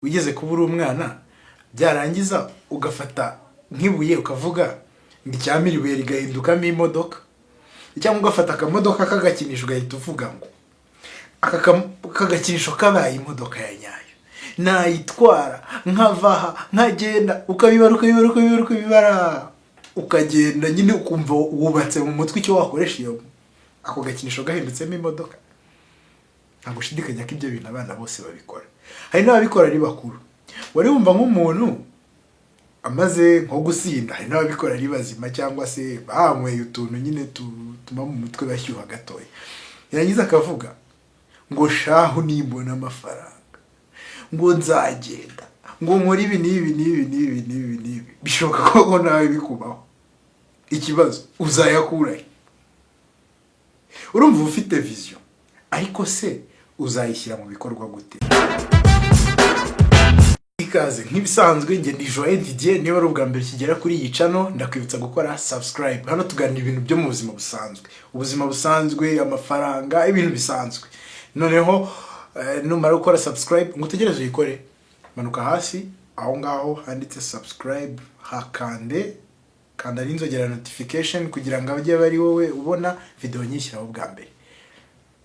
Wigeze kuba uri umwana, byarangiza ugafata nk'ibuye ukavuga ngo icyampa iri buye rigahindukamo imodoka, cyangwa ugafata akamodoka k'agakinisho ugahita uvuga ngo aka kagakinisho kabaye imodoka ya nyayo nayitwara nkava aha nkagenda, ukabibara, ukabibara, ukabibara, ukabibara, ukagenda nyine ukumva wubatse mu mutwe icyo wakoresha iyo ako gakinisho gahindutsemo imodoka. Ntabwo ushidikanya ko ibyo bintu abana bose babikora, hari n'ababikora ari bakuru. Wari wumva nk'umuntu amaze nko gusinda? Hari n'ababikora ari bazima cyangwa se banyweye utuntu nyine tutuma mu mutwe bashyuha gatoya, yarangiza akavuga ngo shahu nimbona amafaranga ngo nzagenda ngo nkore ibi n'ibi n'ibi n'ibi n'ibi n'ibi. Bishoboka ko nawe bikubaho. Ikibazo, uzayakurahe? Urumva uba ufite vision, ariko se uzayishyira mu bikorwa gute? Ikaze nk'ibisanzwe, njye ni Joel Didier. Niba ari ubwa mbere kigera kuri iyi channel, ndakwibutsa gukora subscribe. Hano tuganira ibintu byo mu buzima busanzwe, ubuzima busanzwe, amafaranga, ibintu bisanzwe. Noneho numara gukora subscribe, ngo utegereze uyikore, manuka hasi aho ngaho handitse subscribe, hakande, kanda n'inzogera notification kugira ngo ajye aba ari wowe ubona video nyishyiraho bwa mbere.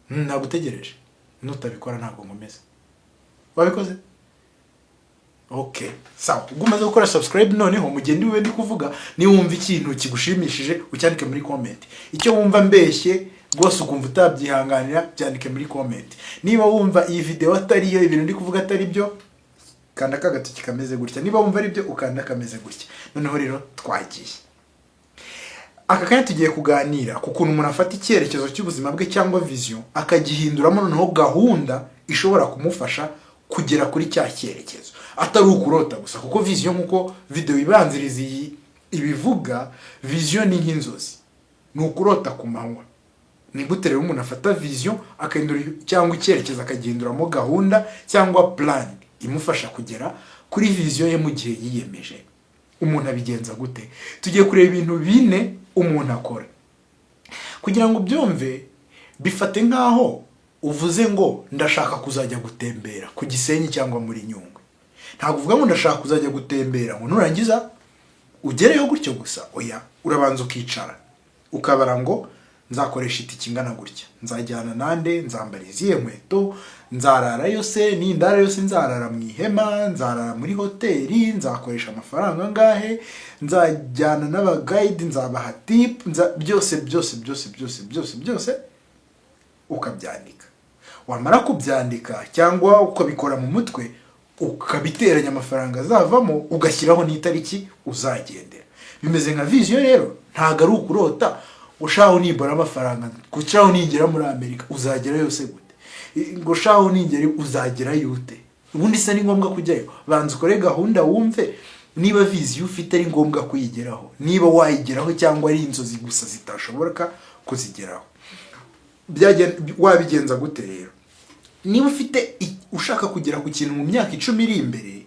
Nagutegereje, nutabikora ntabwo nkomeza. Wabikoze? Okay, sawa. Ubwo umaze gukora subscribe, noneho mugende ube ndi kuvuga, niba wumva ikintu kigushimishije ucyandike muri comment. Icyo wumva mbeshye rwose ukumva utabyihanganira, byandike muri comment. Niba wumva iyi video atari yo, ibintu ndi kuvuga atari byo, kanda aka gatoki kameze gutya. Niba wumva ari byo, ukanda kameze gutya. Noneho rero twagiye. Aka kanya tugiye kuganira ku kuntu umuntu afata icyerekezo cy'ubuzima bwe cyangwa vision, akagihinduramo noneho gahunda ishobora kumufasha kugera kuri cya cyerekezo, atari ukurota gusa. Kuko vision, nk'uko video ibanziriza iyi ibivuga, vision ni nk'inzozi, ni ukurota ku manywa. Ni gute rero umuntu afata vision akahindura cyangwa icyerekezo akagihinduramo gahunda cyangwa plan imufasha kugera kuri vision ye mu gihe yiyemeje? Umuntu abigenza gute? Tugiye kureba ibintu bine umuntu akora. Kugira ngo ubyumve, bifate nk'aho uvuze ngo ndashaka kuzajya gutembera ku Gisenyi cyangwa muri Nyungwe. Ntabwo uvuga ngo ndashaka kuzajya gutembera ngo nurangiza ugereyo gutyo gusa. Oya, urabanza ukicara ukabara ngo nzakoresha itike ingana gutya, nzajyana nande, nzambara izihe nkweto, nzararayo se, nindara yose nzarara mu ihema, nzarara muri hoteli, nzakoresha amafaranga angahe, nzajyana n'aba guide, nzabaha tip, byose byose byose byose byose byose ukabyandika. Wamara kubyandika cyangwa ukabikora mu mutwe, ukabiteranya amafaranga azavamo, ugashyiraho n'itariki uzagendera. Bimeze nka vision rero, ntabwo ari ukurota ngo shaho nimbona amafaranga, ngo shaho ningera muri Amerika. Uzagera yose gute? Ngo shaho ningera, uzagerayo ute? Ubundi se ni ngombwa kujyayo? Banza ukore gahunda, wumve niba vision ufite ari ngombwa kuyigeraho, niba wayigeraho cyangwa ari inzozi gusa zitashoboka kuzigeraho. Wabigenza gute rero? Niba ufite ushaka kugera ku kintu mu myaka 10 iri imbere,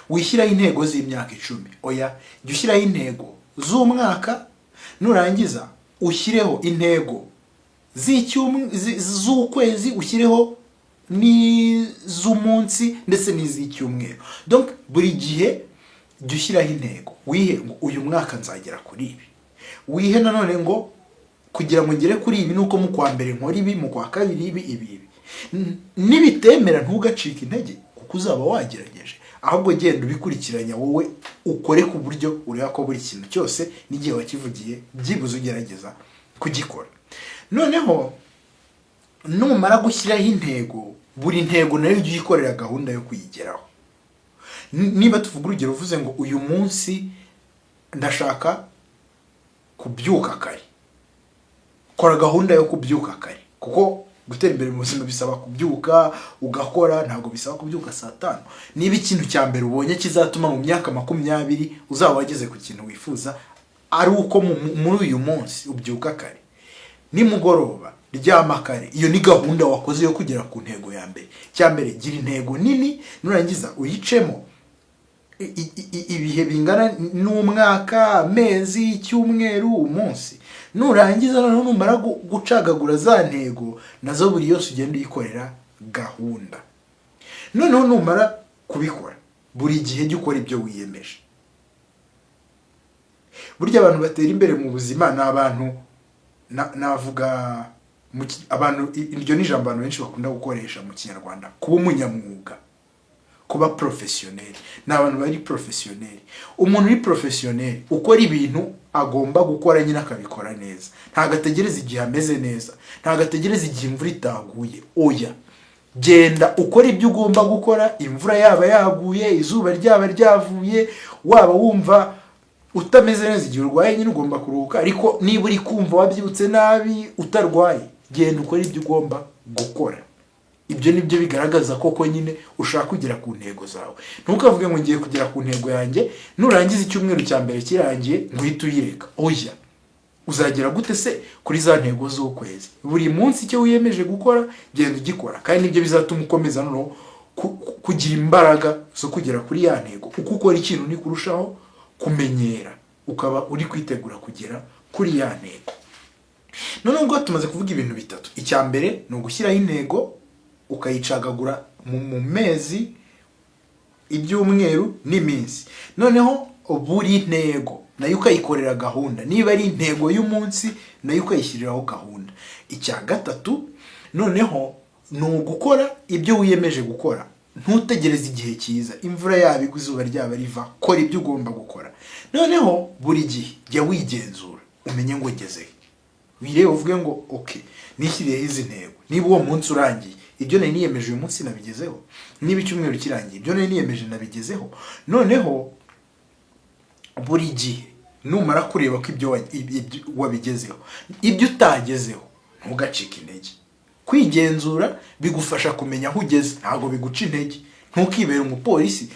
wishyiraho intego z'imyaka 10. Oya, jya ushyiraho intego z'umwaka, nurangiza ushyireho intego z'ukwezi, ushyireho n'iz'umunsi ndetse n'iz'icyumweru. Donc buri gihe jya ushyiraho intego, wihe ngo uyu mwaka nzagera kuri ibi, wihe nanone ngo kugira ngo ngere kuri ibi nuko mu kwa mbere nkora ibi, mu kwa kabiri ibi, ibi, ibi. Nibitemera ntugacike intege kuko uzaba wagerageje. Ahubwo genda ubikurikiranya, wowe ukore ku buryo ureba ko buri kintu cyose n'igihe wakivugiye byibuze ugerageza kugikora. Noneho numara gushyiraho intego, buri ntego nayo ujye uyikorera gahunda yo kuyigeraho. Niba tuvuga urugero, uvuze ngo uyu munsi ndashaka kubyuka kare, kora gahunda yo kubyuka kare, kuko gutera imbere mu buzima bisaba kubyuka ugakora, ntabwo bisaba kubyuka saa 5. Niba ikintu cya mbere ubonye kizatuma mu myaka 20 uzaba wageze ku kintu wifuza ari uko muri uyu munsi ubyuka kare, nimugoroba ryama kare, iyo ni gahunda wakoze yo kugera ku ntego ya mbere. Cya mbere, gira intego nini, nurangiza uyicemo ibihe bingana n'umwaka, amezi, icyumweru, umunsi. Nurangiza noneho, numara gucagagura za ntego, nazo buri yose ugenda uyikorera gahunda. Noneho numara kubikora. Buri gihe jya ukora ibyo wiyemeje. Burya abantu batera imbere mu buzima ni abantu navuga abantu, iryo ni ijambo abantu benshi bakunda gukoresha mu Kinyarwanda, kuba umunyamwuga, kuba professionnel. Ni abantu bari professionnel. Umuntu uri professionnel ukora ibintu agomba gukora nyine akabikora neza, ntabwo ategereza igihe ameze neza, ntabwo ategereza igihe imvura itaguye. Oya, genda ukora ibyo ugomba gukora, imvura yaba yaguye, izuba ryaba ryavuye, waba wumva utameze neza. Igihe urwaye nyine ugomba kuruhuka, ariko niba uri kumva wabyutse nabi, utarwaye, genda ukore ibyo ugomba gukora. Ibyo ni byo bigaragaza koko nyine ushaka kugera ku ntego zawe. Ntukavuge ngo ngiye kugera ku ntego yanjye, nurangiza icyumweru cya mbere kirangiye ngo uhite uyireka. Oya, uzagera gute se kuri za ntego z'ukwezi? Buri munsi icyo wiyemeje gukora, genda ugikora, kandi nibyo bizatuma ukomeza noneho kugira imbaraga zo kugera kuri ya ntego. Uko ukora ikintu ni kurushaho kumenyera, ukaba uri kwitegura kugera kuri ya ntego. Noneho ubwo tumaze kuvuga ibintu bitatu: icya mbere ni ugushyiraho intego, ukayicagagura mu mezi, ibyumweru n'iminsi. Noneho buri ntego nayo ukayikorera gahunda, niba ari intego y'umunsi nayo ukayishyiriraho gahunda. Icya gatatu noneho ni ugukora ibyo wiyemeje gukora, ntutegereze igihe cyiza, imvura yaba igwa, izuba ryaba riva, kora ibyo ugomba gukora. Noneho buri gihe jya wigenzura, umenye ngo ngeze he, wirebe uvuge ngo ok, nishyiriyeho izi ntego, niba uwo munsi urangiye ibyo nari niyemeje uyu munsi nabigezeho, niba icyumweru kirangiye ibyo nari niyemeje nabigezeho. Noneho buri gihe numara kureba ko ibyo wabigezeho, ibyo utagezeho ntugacike intege. Kwigenzura bigufasha kumenya aho ugeze, ntabwo biguca intege. Ntukibere umupolisi.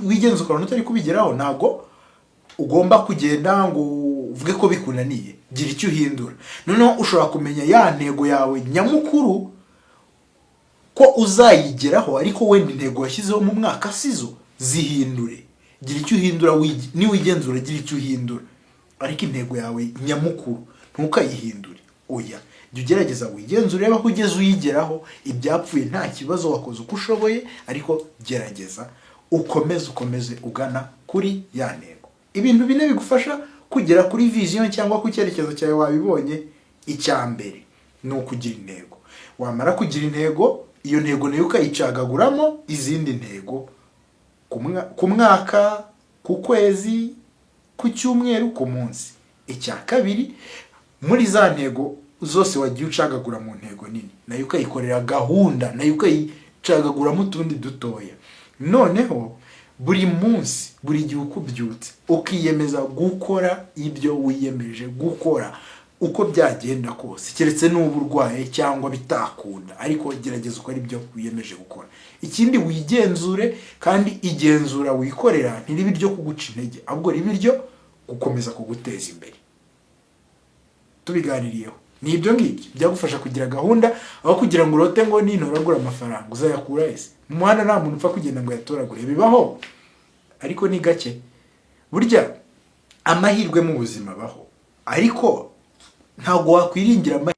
Wigenzura ukabona utari kubigeraho, ntabwo ugomba kugenda ngo uvuge ko bikunaniye. Gira icyo uhindura. Noneho ushobora kumenya ya ntego yawe nyamukuru ko uzayigeraho, ariko wenda intego washyizeho mu mwaka sizo, zihindure, gira icyo uhindura. Niwigenzura gira icyo uhindura, ariko intego yawe nyamukuru ntukayihindure. Oya, jya ugerageza wigenzure, urebe aho ugeze uyigeraho. Ibyapfuye nta kibazo, wakoze uko ushoboye, ariko gerageza ukomeze, ukomeze ugana kuri ya ntego. Ibintu bine bigufasha kugera kuri vision cyangwa ku cyerekezo cyawe wabibonye. Icya mbere ni ukugira intego. Wamara kugira intego, iyo ntego nayo ukayicagaguramo izindi ntego ku mwaka, ku kwezi, ku cyumweru, ku munsi. Icya kabiri, muri za ntego zose wagiye ucagagura mu ntego nini, nayo ukayikorera gahunda, nayo ukayicagaguramo utundi dutoya. Noneho buri munsi, buri gihe uko ubyutse, ukiyemeza gukora ibyo wiyemeje gukora uko byagenda kose, keretse n'uba urwaye cyangwa bitakunda, ariko gerageza ukora ibyo wiyemeje gukora. Ikindi, wigenzure, kandi igenzura wikorera ntiribe iryo kuguca intege, ahubwo ribe iryo gukomeza kuguteza imbere. Tubiganiriyeho ni ibyo ngibyo byagufasha kugira gahunda, aho kugira ngo urote ngo nintoragura amafaranga. Uzayakura ese? Mu muhanda nta muntu upfa kugenda ngo ayatoragure. Bibaho ariko ni gake. Burya amahirwe mu buzima abaho, ariko ntabwo wakwiringira amahirwe.